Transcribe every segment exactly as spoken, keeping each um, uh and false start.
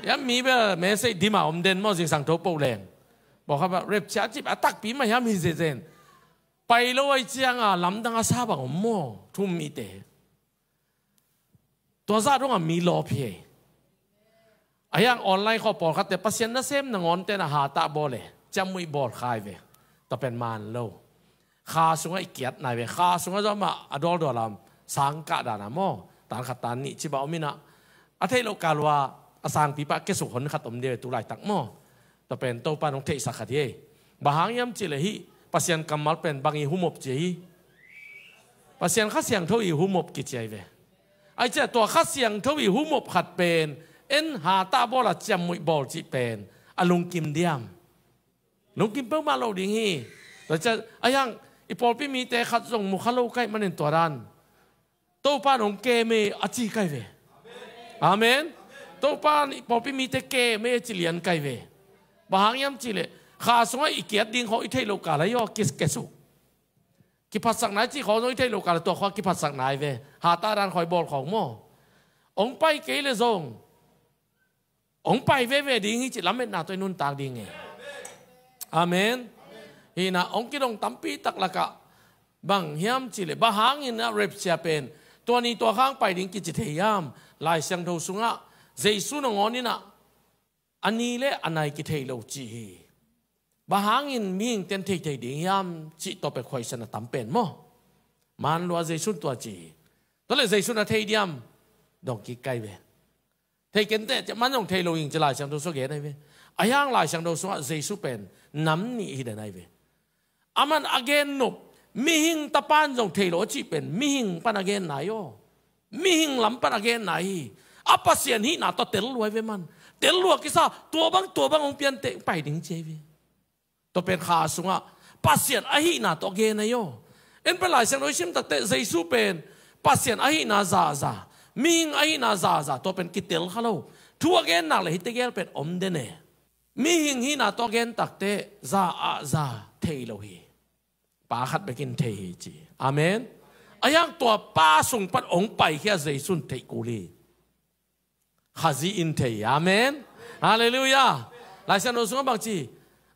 Hiam mi bel message dim a om den maw, zingsang tho poh leng. Bawlkhat bel rapture cih a takpi mah hiam hi zenzen. Pai lo ahih ciangin lamdang a sa bang om maw, thu-um mite. Tua zah dong a mi lawp hi. Ahi hang online khawng pawlkhatte Pasian nasem nangawnte na hatah bawl e, ciamnuih bawl khai ve. Tua pen man lo. Kha sungah i kiat nai ve. Kha sungah zong amah a dawldawl a om, sang kah dan a maw, tan khat tan nih ci bang om in ah, a theih loh kal ua a sangpi pah kiasuk hon khat om ding ve tu laitak maw. Tua pen Topa in hong theihsak khat hi. Bang hang hiam cih leh hih Pasian kammal pen bang i humop ci hi. Pasian Kha Siangtho i humop kici ahi ve. Ahih ciangin tua Kha Siangtho i humop khat pen, en hatah bawl a ciamnuih bawl cih pen a lungkim diam? Lungkim peuhmah lo ding hi. Tua ciang ahi hang i pawlpi mite khat zong mu kha lo ka hih manin tua dan Topa in hong kem e a ci ka hi ve. Amen. Topa in i pawlpi mite kem e a ci lian ka hi ve. Bang hang hiam cih leh kha sungah i kiat ding khawng i theih loh kal a hi aw, ki, kiasuk. Kiphatsak nai cih khawng zong i theih loh kal a tua khawng kiphatsak nai ve. Hatah dan khawng i bawl khawng maw. Hong pai kei leh zong hong pai veve ding hi cih lametna tawh i nuntak ding e. Amen. Hi in ah hong kidong tampi tak lakah bang hiam cih leh, bang hangin ah rapture pen tua ni tua khang pai ding kici thei hiam? Lai Siangtho sungah Jesu nangawn in ah a ni le a nai kithei lo ci hi. Bang hangin mihingte'n thei thei ding hiam cih tawh pen khuaisan a tam pen maw. Man lua, Jesu in tua ci hi. Tua leh Jesu in a thei diam? Dong kik ka hi ve. Thei kenteh, ci, aman zong thei lo hi ing ci Lai Siangtho sungah gen ahi ve. Ahi hang Lai Siangtho sungah Jesu pen nam nih hi den ahi ve. Aman a gen nop, mihing Tapa in zong thei lo a cih pen mihing pan a gen nai aw. Mihing lam pan a gen nai hi. A Pasian hihna tawh tel lua hi ve man. Tel lua kisa, tua bang, tua bang hong pian teh pai ding ci ahi ve. Tua pen kha sungah Pasian ahihna tawh gen ahi aw. En pen Lai Siangtho i sim takteh Jesu pen Pasian ahihna zaza, mihing ahihna zaza, tua pen kitel kha lo. Thu a gen nak leh hihte gel pen om den e. Mihing hihna tawh gen takteh za ah za thei lo hi. Pa khat bekin thei hi ci. Amen. Ahi hang tua Pa sung pan hong paikhia Jesu in theih kul hi. Khazih in thei hi. Amen. Halleluiah. Lai Siangtho sungah bang ci?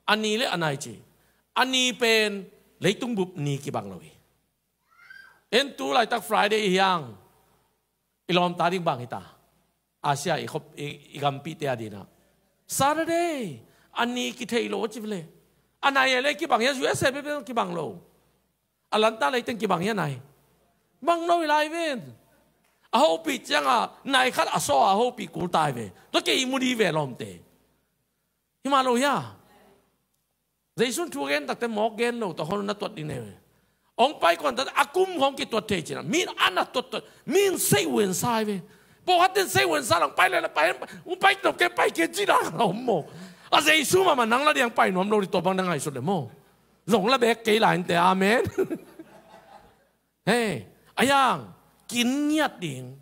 A ni le a nai ci. A ni pen leitung bup ni kibang lo hi. En tu laitak Friday hi hang i lawmta ding bang hi ta? Asia i khop, i, i gampite a ding ah Saturday. A ni kithei lo ci ve leh. A nai e leh kibang hi a, U S A bek bek kibang lo. A lanta leiteng kibang hi a nai? Bang lo hi lai ven. A hopih ciangin nai khat a saw a hopih kul ta hi ve. Tua kei i mu ding ve lawmte. Hi mah lo hia? Jesu in thu gen takteh mawk gen lo, tua khawng na tuat ding nei ve. Hong pai kuan ta a kum khawng kituat thei cih na. Min a na tuat tuat, min sei wen sai ve. Pawlkhat ten sei wen sa lang pai le na pai, hong pai nop kei, pai kei cih na ka om maw. A Jesu mahmah nang la diang pai nuam lo ding, tua bang na ngaihsut leh maw. Zong la bek kei lai inteh, amen. Hei, a yang, kin ngiat ding.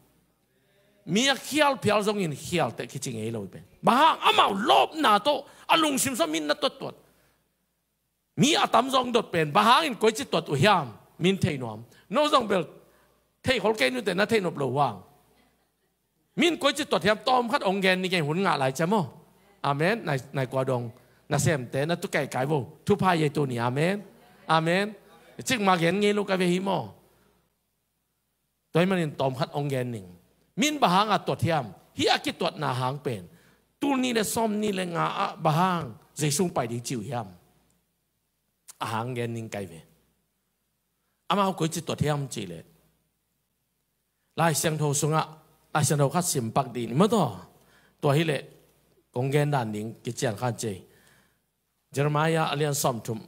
Mi a khial phial zongin khial teh kici ngei lo pen. Bang hang, amau lawpna tawh a lungsim sungah min na tuattuat. Mi a tam zong dot pen, bang hangin koici tuat uh hiam? Min thei nuam. No zong bel thei khol kei nute, na thei nop lo uh hang. Min koici tuat hiam, tawm khat hong gen ni keng, hun ngah lai cia maw. Amen. Nai, nai kua dong, nasemte, na tu kaikai vo. Thupha yei tu ni, amen. Amen. Cikmah gen ngei lo ka ve hi maw. Tua hi manin tawm khat hong gen ning. Min bang hanga tuat hiam? Hih a kituatna hang pen tul nih le sawm nih le nga ah bang hang Jesu hong pai ding ci uh hiam? A hang gen ning kai ve. Amau koici tuat hiam cih leh, Lai Siangtho sungah, Lai Siangtho khat simpak dih ni maw taw. Tua hi leh kong gen dan ding kician khan cei. Jeremiah a lian sawmthum,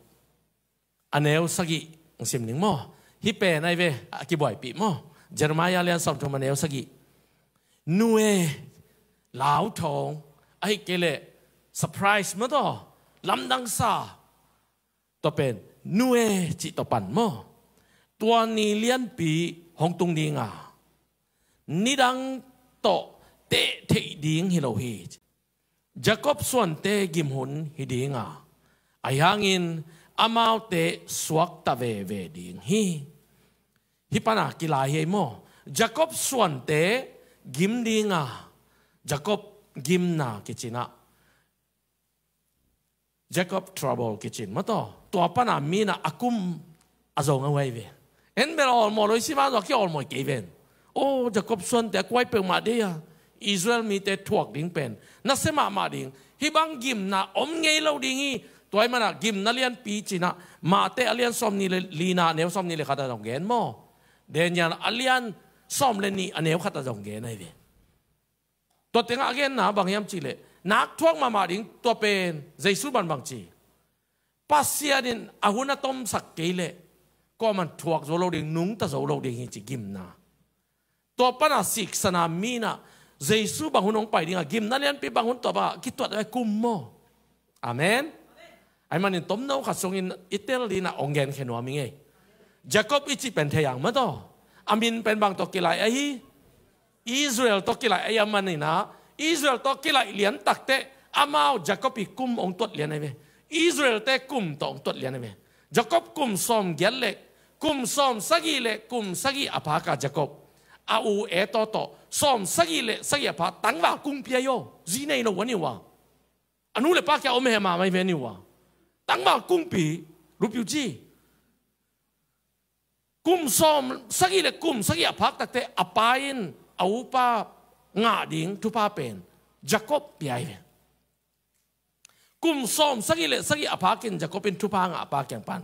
a neu sagih hong sim ning maw. Hih pen ahi ve, a kibuaipih maw. Jeremiah a lian sawmthum, a neu sagih. Nu e, lau thawng, ahih kei leh surprise maw taw, lamdang sa. Tua pen nu e cih tawh pan maw. Tua ni lianpi hong tung ding a, nidang tawh teh theih ding hi lo hi. Jacob suante gim hun hi ding a, ahi hangin amaute suakta veve ding hi. Hih pana kilai hi ei maw. Jacob suante gim ding a, Jacob Gimna kicinah Jacob trouble kicin mataw. Tua pana minah a kum a zong a huai ve. En bel awlmawh loi sima zong a kiawlmawh kei ven. O Jacob suante a kuai peuhmah dei a, Israel mite thuak ding pen nasia mahmah ding. Hih bang gimna om ngei lo ding hi. Tua ahih mana gimna lianpi cinah Mate a lian sawm nih le lina a neu sawm nih le khat a zong gen maw? Daniel a lian sawm le nih a neu khat a zong gen ahi ve. Tua tengah a genna bang hiam cihleh nak thuak mahmah ding. Tua pen Jesu bangbang ci, Pasian in a hun a tomsak kei leh kuaman thuak zo lo ding, nungta zo lo ding hi ci gimna. Tua pana siksana minah Jesu bang hun hong pai dingah gimna lianpi bang hun tua bangah kituat a kum maw? Amen. Ahih manin tomno khat sungin i tel dinah hong genkhia nuam i ngei. Jacob i cih pen thei ang mataw. A min pen bang tawh kilai ahi? Israel tawh kilai ahi a maninah Israel tawh kilai lian takteh amau Jacob i kum hong tuat lian ahi ve. Israel-te kum tawh hong tuat lian ahi ve. Jacob kum sawm giat le kum sawm sagih le kum sagih a phaka Jacob a u Esau tawh sawm sagih le sagih a pha tangval kungpi ahi aw. Zi nei lo a ni uh a, a nu le pa kia om he mah mai ve ni uh a, tangval kungpi, lupiu ci. Kum sawm sagih le kum sagih a phak takteh a pa in a upa ngah ding thupha pen Jacob pia hi ve. Kum sawm sagih le sagih a phakin Jacob in thupha ngah a pa kiang pan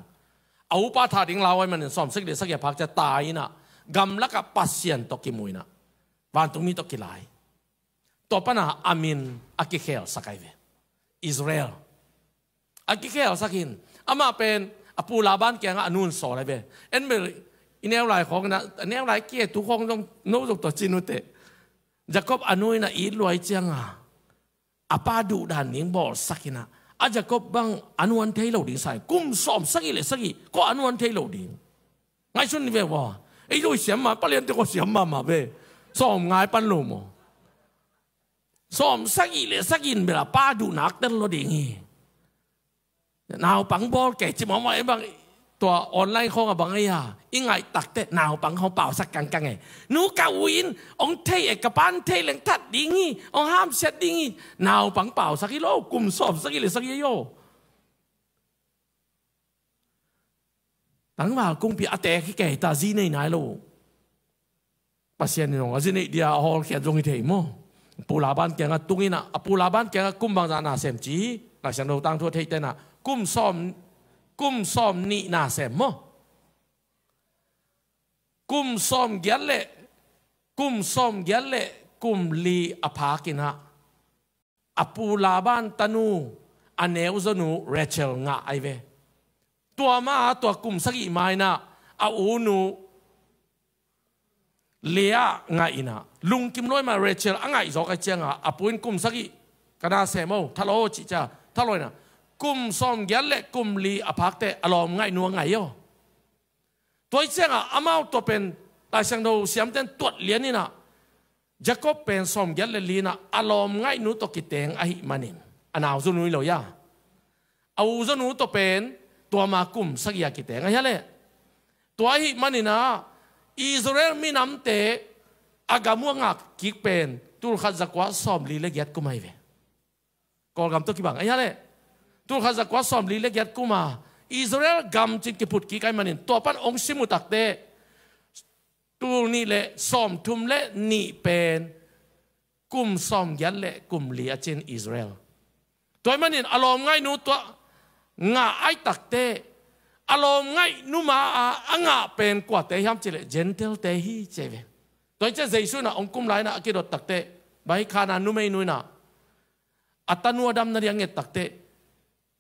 a upa tha ding lau ahih manin sawm sagih le sagih a phak ciang tai inah gamlakah Pasian tawh kimu inah vantungmi tawh kilai. Tua pana a min a kikhelsak ahi ve. Israel a kikhelsak hin. Amah pen a pu Laban kiangah a nun sawl ahi ve. En bel i neu lai khawng inah, a neu lai kia tu khawng zong no zong tua cin uh teh. Jacob a nu inah it luai cianga a pa duhdan ding bawlsak inah a Jacob bang a nuan thei lo ding sa hi. Kum sawm sagih le sagih kua a nuan thei lo ding. Ngaihsun ni ve ua. Ei zui siam mah, palian te kua siam mahmah ve. Sawm ngai pan lo maw? Sawm sagih le sagih in bel a pa duh nak tel lo ding hi. Naupang bawl kei ci mawmawh e bang. Tua online khawng a bang ei a i ngaih takteh naupang khawng pausak kangkang e. Nu ka u in hong thei e, ka pan thei leng that ding hi, hong hamsiat ding hi. Naupang pausak hi lo, kum sawm sagih le sagih ahi aw. Tangval kungpi a tek hi kei ta, zi nei nai lo. Pasian in zong a zi neih dia a hawlkhiat zong hi thei maw? Pu Laban kiangah tung inah a pu Laban kiangah kum bangzah na sem ci hi. Laisiangtho tangthu a theih tenah kum sawm, kum sawm nih na sem maw? Kum sawm giat le kum sawm giat le kum li a phak inah a pu Laban tanu a neuzonu Rachel ngah ahi ve. Tua ma tua kum sagih ma inah a unu Leah ngah inah lungkim luai ma Rachel a ngaih zawk ahi cianga a pu in kum sagih ka na sem o, thalawh o cih cia thalawh inah kum sawm giat le kum li a phak teh a lawm ngaihnu a ngaih aw. Tua hi ciangah amau tua pen Laisiangtho siamten tuat lian inah Jacob pen sawm giat le li inah a lawm ngaihnu tawh kiteng ahih manin a nauzonu hi lo ia. A uzonu tawh pen tua ma kum sagih a kiteng ahi a leh. Tua ahih maninah Israel minamte a gam uh a ngak kik pen tulkhat zakua sawm li le giat kum ahi ve. Kawlgam tawh kibang ahi a leh. Tulkhat zakua sawm li le giat kuma Israel gam cin kiphut kik ahih manin tua pan hong sim uh takteh tul nih le sawm thum le nih pen kum sawm giat le kum li a cin Israel. Tua ahih manin a lawm ngaihnu tua ngah ahi takteh a lawm ngaihnu ma a a ngah pen kuate hiam cihleh Gentile-te hi ci ahi ve. Tua hi ciah Jesu inah hong kum lai inah a kidot takteh bai khana numeinu inah a tanu a dam nading a nget takteh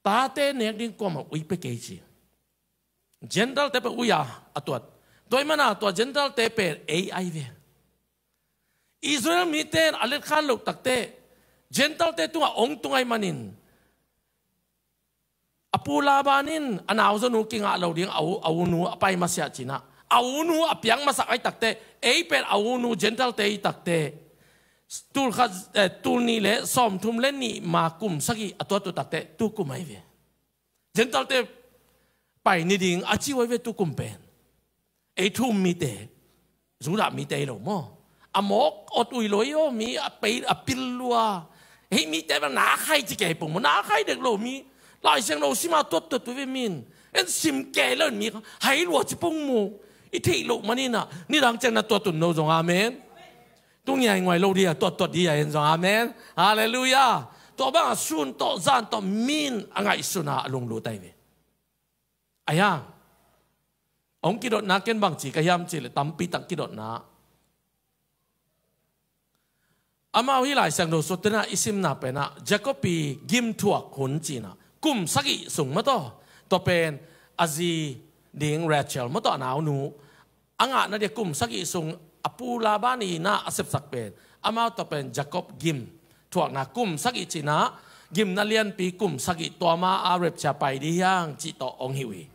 tate nek ding kuamah ui pia kei ci. Gentile-te pen ui a a tuat. Tua ahih mana tua Gentile-te pen ei ahi ve. Israel mite in a letkhan loh takteh Gentile-te tungah hong tung ahih manin a pu Laban in a nauzonu kingah lo ding a u, a unu a pai masiah cinah a unu a piang masak ahi takteh ei pen a unu Gentile-te i takteh tul khat, eh, tul nih le sawm thum le nih ma kum sagih a tuat uh takteh tu kum ahi ve. Gentile-te pai ni ding a ci uh ahi ve tu kum pen. Ei thu-um mite Judah mite hi lo maw? A mawk awt ui lo hi aw, mi a pei a pil lua Hih mite bel na khai ci kei pong mu, na khai dek lo mi. Lai Siangtho sim a tuattuat uh ve min. En sim kei lo in mi hai lua ci pong mu. I theih loh manin ah nidang ciang na tuat un no zong amen. Tu ngiainguai lo dia, tuattuat dia en zong amen. Halleluiah. Tua bangah sun tawh zan tawh min a ngaihsun a a lunglut ai ve. Ahi hang hong kidotna ken bangci ka hiam cihleh tampi tak kidotna. Amau hih Lai Siangtho suahten ah i simna pen ah Jacob i gimthuak hun ci-in ah kum sagih sung maw taw, tua pen a zi ding Rachel maw taw, a naunu a ngahna dia kum sagih sung a pu Laban in ah a sepsak pen, amau tua pen Jacob gimthuakna kum sagih ci-in ah, gimna lianpi kum sagih, tua ma a rapture pai ding hi hang cih tawh hong hi uh hi.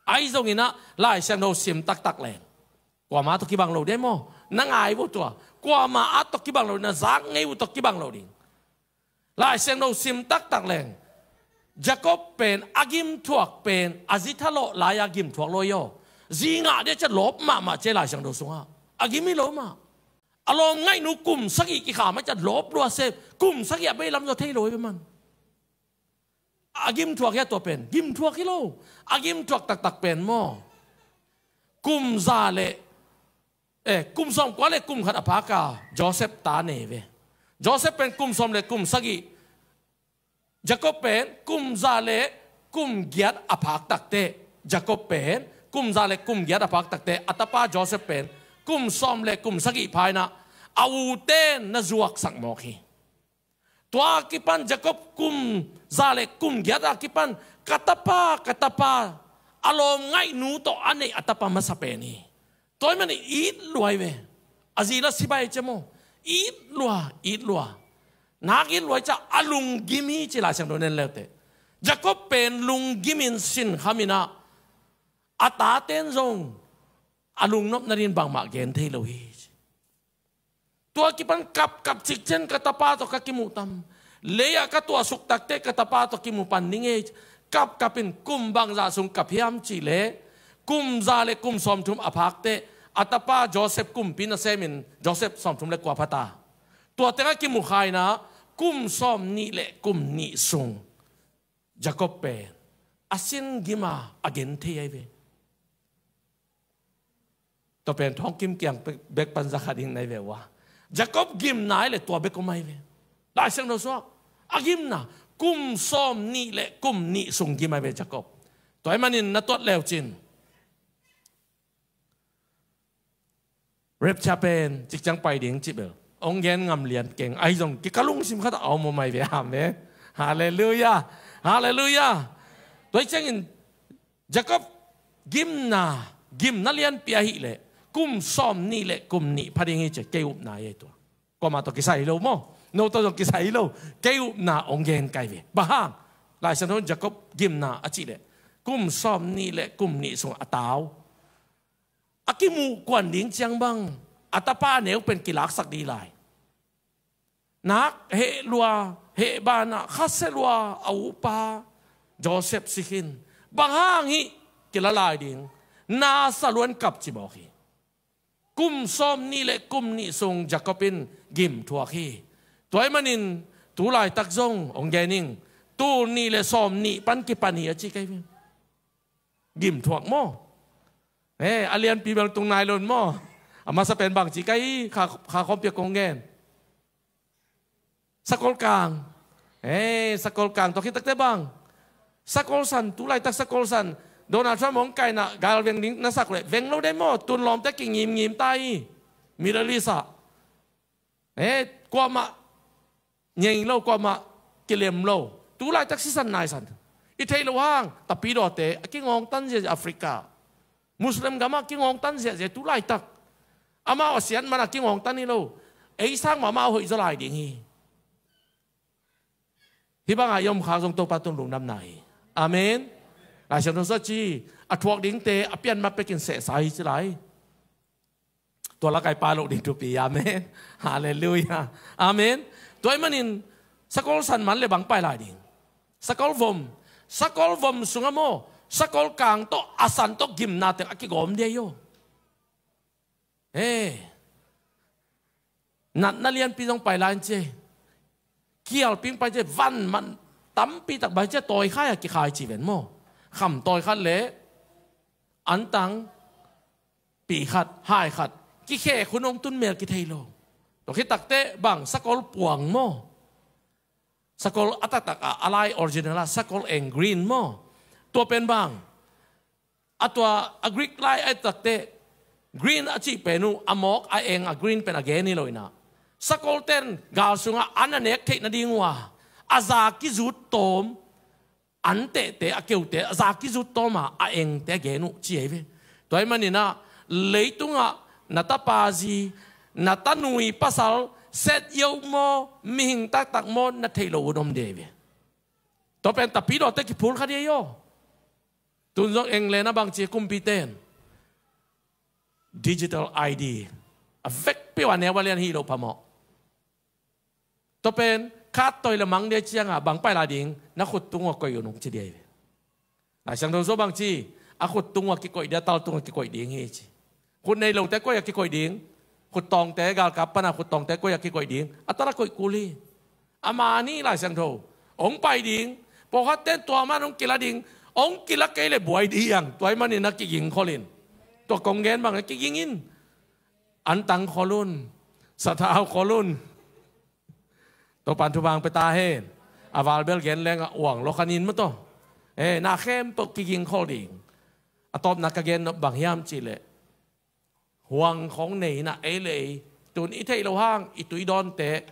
Ahi zongin ah Lai Siangtho sim taktak leng kuamah tawh kibang lo ding maw? Na ngai uh tua, kuamah tawh kibang lo ding, na zak ngei uh tawh kibang lo ding. Lai Siangtho sim taktak leng Jacob pen a gimthuak pen a zi thalawh lai-a gimthuak lo hi aw. Zi ngah dia ciah lawp mahmah ci Lai Siangtho sungah. A gim hi lo mah. A lawm ngaihnu kum sagih kikham a ciah lawp lua se, kum sagih a bei lam zaw thei lo hi ve man. A gimthuak hi a tua pen, gimthuak hi lo. A gimthuak taktak pen maw, kum za le, eh, kum sawmkua le kum khat a phak a Joseph ta nei ve. Joseph pen kum sawm le kum sagih. Jacob pen kum za le kum giat a phak takteh. Jacob pen kum za le kum giat a phak takteh. A tapa Joseph pen kum sawm le kum sagih pha-in ah a uten na zuaksak mawk hi. Tua a kipan Jacob kum za le kum giat a kipan, "Ka tapa, ka tapa, a lawm ngaihnu tawh a neih a tapa masa pen hi." Tua ahih manin it lua hi ve. A zi la si bai cia maw. It lua, it lua. Nak it lua hi ciah a lunggim hi ci Lai Siangtho en leuteh. Jacob pen lunggimin sinkham in ah a taten zong a lungnopna dingin bangmah gen thei lo hi. Tua kipan kapkap cikcian, "Ka tapa tawh ka kimuh tam. Lei-ah ka tuahsuk takteh ka tapa tawh kimu pan ning ei. Kapkap in kum bangzah sung kap hiam?" cih leh kum za le kum sawmthum a phak teh a tapa Joseph kumpi nasemin Joseph sawmthum le kua pha ta. Tua tengah kimu kha-in ah kum sawmnih le kum nih sung Jacob pen a sin gim a a gen thei ahi ve. Tua pen Thawngkim kiang bek pan za khat ding na hi ve uh a. Jacob gimna ahih leh tua bek om ahi ve. Lai Siangtho sungah a gimna kum sawmnih le kum nih sung gim ahi ve Jacob. Tua ahih manin na tuat leucin rapture pen cikciang pai ding cih bel hong gen ngam lian keng. Ahi zong kika lungsim khat a om om ahi ve. Amen. Halleluiah. Halleluiah. Tua hi ciangin Jacob gimna, gimna lianpi ahih leh kum sawmnih le kum nih pha ding hi ci kei upna hi tua. Kuamah tawh kisai lo maw? No tawh zong kisai lo. Kei upna hong gen kai ve. Bang hang? Lai Siangtho in Jacob gimna a cih leh kum sawmnih le kum nih sung a tau a kimuh kuan ding ciang bang a tapa a neu pen kilaksak ding lai. Nak heh lua, heh banah khasia lua a upa Joseph si khin. Bang hang hih kila lai ding? Nasa luan kap ci mawk hi. Kum sawmnih le kum nih sung Jacob in gimthuak hi. Tua ahih manin tu laitak zong hong gen ing, tul nih le sawmnih pan kipan hi a ci kai ve. Gimthuak maw? Eh, a lianpi bel tung nai lo maw? A masa pen bang ci kai, kha, kha khawmpi a kong gen. Sakol kang. Eh, sakol kang. Tua khit takte bang? Sakol san, tu laitak sakol san. Donald Trump hong kaina gal veng ding na sak leh veng lo dei maw? Tun lawmte kingimngim ta hi. Middle East ah. Eh, kuamah ngei lo, kuamah kilem lo. Tu laitak sisan naisan. I theih loh hang, tapidawte a kingawngtan ziahziah Africa. Muslim gamah kingawngtan ziahziah tu laitak. Amau a siat manah kingawngtan hi lo. Ei sang mahmah a hoih zaw lai ding hi. Hih bangah i om khak zong Topa tungah lungdamna hi. Amen. Lai Siangtho sung a ci, a thuak dingte a pian ma pekin sehsa hi ci lai. Tua lak ah i pha loh ding thupi. Amen. Halleluiah. Amen. Tua ahih manin sakol san man le bang pai lai ding? Sakol vom. Sakol vom sungah maw, sakol kang tawh a san tawh gimna teng a kigawm ding hi aw. Eh. Natna lianpi zong pai lai in ci. Kialping pai ci van man tampi tak bai ci a tawi khai a kikhai ci ven maw. Kham tawi khat le antang pi khat, hai khat, kikhek hun hong tun mel kithei lo. Tua khit takteh bang sakol puang maw. Sakol a taktak a, a lai original a sakol eng green maw. Tua pen bang a tua a Greek lai a takteh green a cih pen uh a mawk a eng a green pen a gen hi lo inah. Sakol ten gal sungah an a nek theih nading uh a, a za kizut tawm, an tehte, a keute a za kizut tawm a, a engte a gen uh ci ei ve. Tua ahih maninah leitungah na tapa zi, na tanui pasal set yo maw, mihing taktak maw na theih lo uh om dei ve. Tua pen tapidawte kiphul kha dei aw. Tun zong England a bangci kumpiten digital I D a vekpi uh a neu a lian hi lo phamawh. Tua pen khat tawi le mang dei ciangah bang pai lai ding, na khut tung uh a koih uh nung ci dei ve. Lai Siangtho sua bangci, a khut tung uh a kikoih ding, a tal tung uh a kikoih ding hi ci. Khut nei lote koih a kikoih ding, khut tawngte, galkap pana khut tawngte koih a kikoih ding, a tal a koih kul hi. A man hi Lai Siangtho. Hong pai ding, pawlkhat ten tua man hong kila ding, hong kila kei le buai ding ang, tua ahih manin a kiging khol in. Tua kong gen bang a kiging in. Antang khol un, sathau khol un. Topan thupha hong pia ta hen. A val bel gen leng a uang lo kha ning maw taw. Eh, na khempeuh kiging khol ding. A tawpna ka gen nop bang hiam cih leh, huang khawng nei inah ei le ei, tun i theih loh hang i tui dawnte,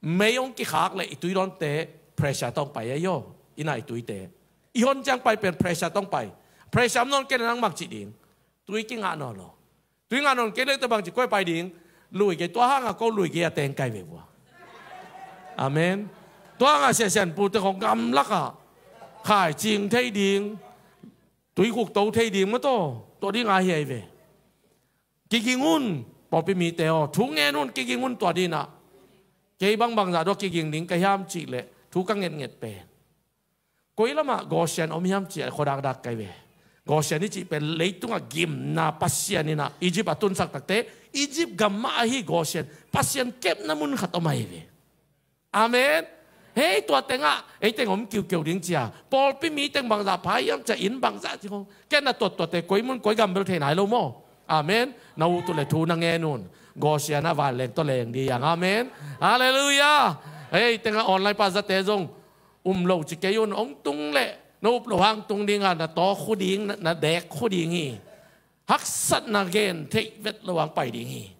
mei hong kikhak le i tui dawnte pressure tawh hong pai ahi aw. Inah i tuite i hon ciang pai pen pressure tawh hong pai. Pressure om nawn kei le nang bang ci ding? Tui kingah nawn lo. Tui ngah nawn kei le tua bang ci koi pai ding? Lui kei, tua hangah ko lui kei a teng kai ve vua. Amen. Tua hangah siasianpute khawng gamlakah khaicing thei ding, tuikhuk to thei ding maw taw. Tua ding a hi ahi ve. Kiging un, pawlpi mite aw, thu ngen un, kiging un tua dinah. Kei bangbang zah dua kiging ding ka hiam cih leh thu ka ngetnget pen, koi lamah Goshen om hiam cih a khuadakdak kai ve. Goshen i cih pen leitungah gimna Pasian inah Egypt a tunsak takte, Egypt gam mah ahi Goshen, Pasian kepna mun khat om ahi ve. Amen. Hei, tua tengah ei teng om kiukeu ding cia, pawlpi mi teng bangzah pha hiam cia, inn bangzah ci khong, kei na tuat tuate koi mun koi gam bel thei nai lo maw. Amen. Na ut uh le thu na ngen un. Goshen ah vanleng tawh leng ding ang. Amen. Halleluiah. Hei, tengah online pa zate zong um lo ci kei un. Hong tung leh na up lo hang tung dingah na tawk khu ding, na, na dek khu ding hi. Haksatna gen theih vet lo hang pai ding hi.